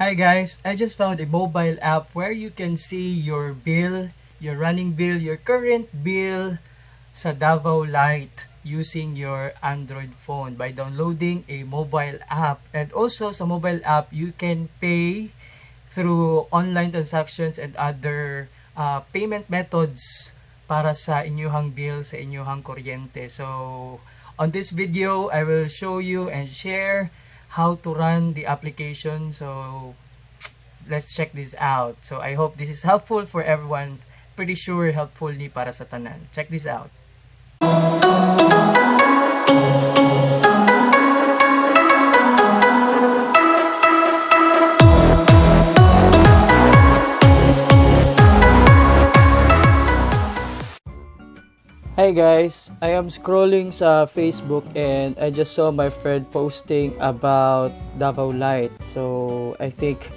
Hi guys, I just found a mobile app where you can see your bill, your running bill, your current bill sa Davao Light using your Android phone by downloading a mobile app. And also sa mobile app, you can pay through online transactions and other payment methods para sa inyuhang bill, sa inyuhang kuryente. So, on this video, I will show you and share how to run the application. So, let's check this out. So, I hope this is helpful for everyone. Pretty sure helpful ni para sa tanan. Check this out. Hi guys, I am scrolling sa Facebook and I just saw my friend posting about Davao Light. So, I think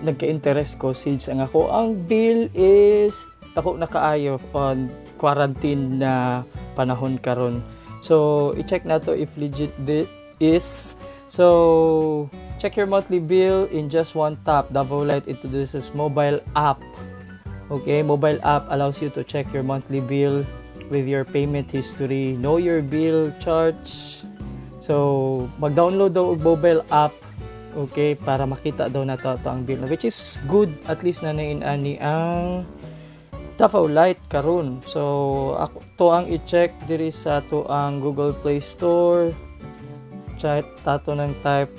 nagka-interest ko since ang ako ang bill is dako na kaayo on quarantine na panahon karon. So, i-check nato if legit this is. So, check your monthly bill in just one tap. Davao Light introduces mobile app. Okay, mobile app allows you to check your monthly bill with your payment history, know your bill charge. So, mag-download daw og mobile app, okay, para makita daw nato ato ang bill, which is good, at least na ani ang Davao Light karon. So, ako to ang i-check diri sa ato ang Google Play Store. Chat tato ng type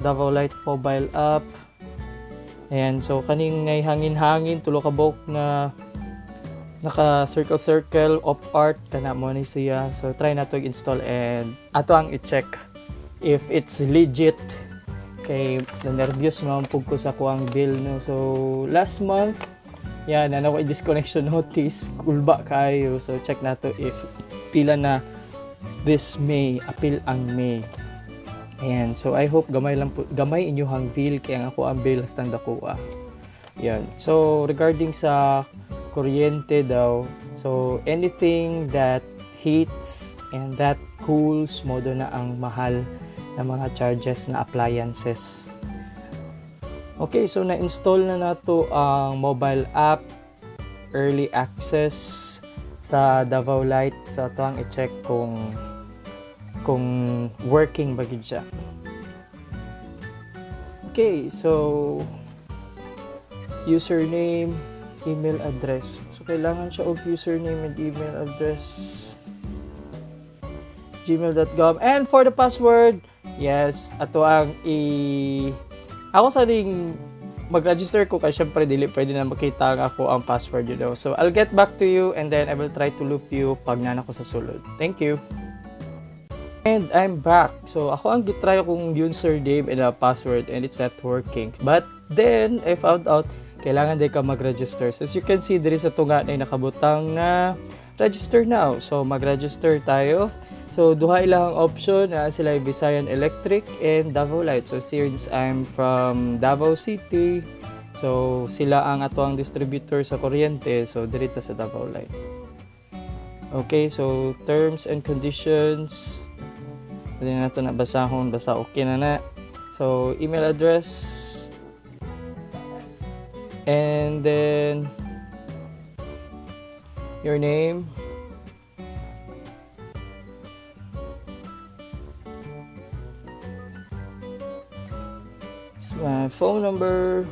Davao Light mobile app. Ayan, so kaning ngay hangin-hangin tulo ka buok na naka circle circle op art kana mo ni siya. So try nato i-install and ato ang i-check if it's legit kay na-nervyos man pug ko sa kuang bill, no. So last month, yan na ko disconnection notice, kulba kayo. So check nato if pila na this May, apil ang May. Ayan, so I hope gamay lang po, gamay inyuhang bill kay ang ako ang bill hastang dakuha. Yan. So regarding sa kuryente daw, so anything that heats and that cools mo do na ang mahal na mga charges na appliances. Okay, so na-install na nato ang mobile app, early access sa Davao Light. So ato ang i-check kung working ba gid siya. Okay, so username, email address. So kailangan siya og username and email address, gmail.com. And for the password, yes, ato ang i ako sa ring mag-register ko kay syempre dili pwede na makita ang ako ang password. So I'll get back to you and then I will try to loop you pag nana ko sa sulod. Thank you. And I'm back. So ako ang gitry akong username and a password and it's not working. But then I found out kailangan din ka mag-register. So as you can see, there is a tunga na nakabutang na register now. So mag-register tayo. So duha ilang option na sila, Visayan Electric and Davao Light. So since I'm from Davao City, so sila ang ato ang distributor sa kuryente. So dirito sa Davao Light. Okay, so terms and conditions. So di na nato na basahon, basta okay na na. So email address and then your name, my phone number,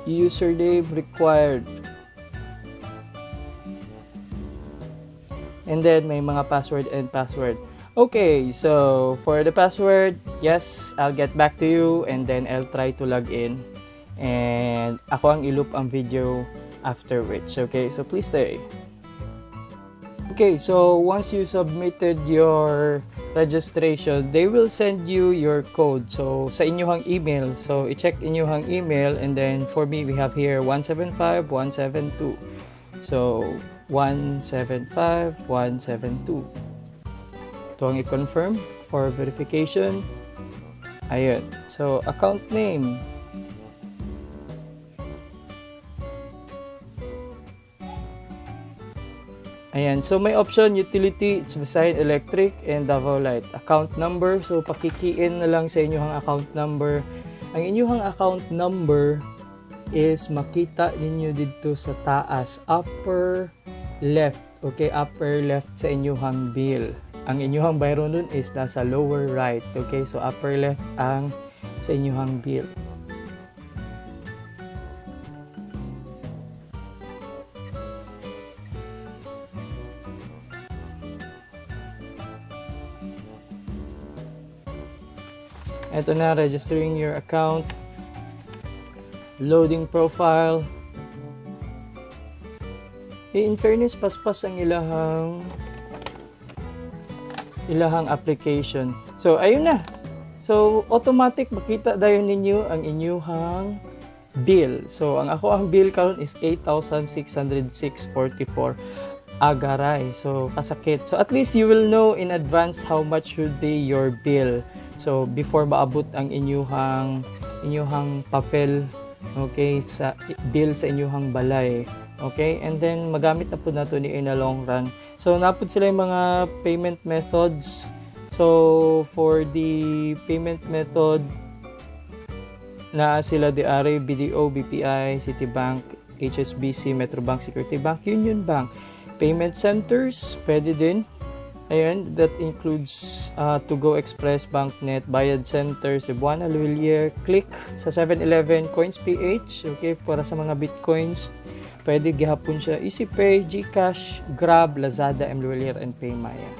username required, and then may mga password and password. Okay, so for the password, yes, I'll get back to you and then I'll try to log in and ako ang i-loop ang video after which. Okay, so please stay. Okay, so once you submitted your registration, they will send you your code. So sa inyong email. So i-check inyong email and then for me, we have here 175172. So 175172. Ito ang i-confirm for verification. Ayun. So account name. Ayan. So, may option, utility, it's beside electric and Davao Light. Account number, so paki-key in na lang sa inyong account number. Ang inyong account number is makita ninyo dito sa taas, upper left. Okay, upper left sa inyong bill. Ang inyong bayron nun is nasa lower right. Okay, so upper left ang sa inyong bill. Ito na, registering your account, loading profile. Eh, in fairness, paspas ang ilahang application. So, ayun na. So, automatic makita dayon ninyo ang inyuhang bill. So, ang ako ang bill karon is 8,606.44 agaray. So, kasakit. So, at least you will know in advance how much should be your bill. So, before maabot ang inyuhang papel, okay, sa bill sa inyuhang balay. Okay? And then, magamit na po nato ni in a long run. So, napod sila yung mga payment methods. So, for the payment method, na sila DRA, BDO, BPI, Citibank, HSBC, Metrobank, Security Bank, Union Bank. Payment centers, pwede din. Ayan, that includes To Go Express, BankNet, Bayad Center, Cebuana Lhuillier, Click sa 7-Eleven, Coins PH, okay, para sa mga bitcoins. Pwede gihapon siya, EasyPay, GCash, Grab, Lazada, M Lhuillier, and Paymaya.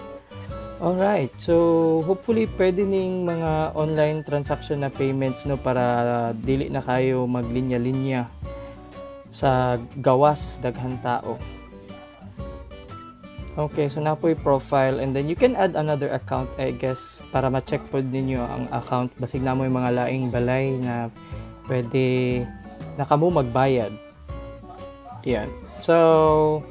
Alright, so hopefully pwede ning mga online transaction na payments, no, para dili na kayo maglinya-linya sa gawas daghan tao. Okay, so napoy profile and then you can add another account, I guess, para ma-check pod ninyo ang account. Basig na mo yung mga laing balay na pwede na kamo magbayad. Yan. So,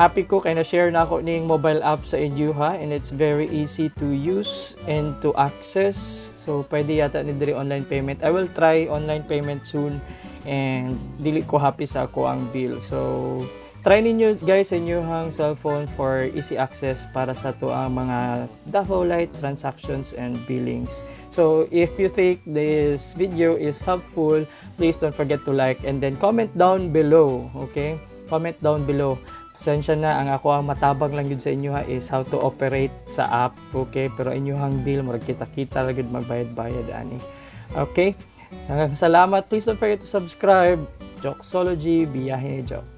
happy ko kay na-share na ako ning mobile app sa inyo ha, and it's very easy to use and to access. So, pwede yata ni diri online payment. I will try online payment soon and dili ko happy sa ako ang bill. So, try ninyo guys sa inyong cellphone for easy access para sa to ang mga Davao Light transactions and billings. So, if you think this video is helpful, please don't forget to like and then comment down below, okay? Comment down below. Pasensya na, ang ako ang matabang lang yun sa inyo ha, is how to operate sa app, okay? Pero inyong bill, murag kita-kita lang yun magbayad-bayad, ani. Okay? Salamat. Please don't forget to subscribe. Joxology, biyahe ni Jox.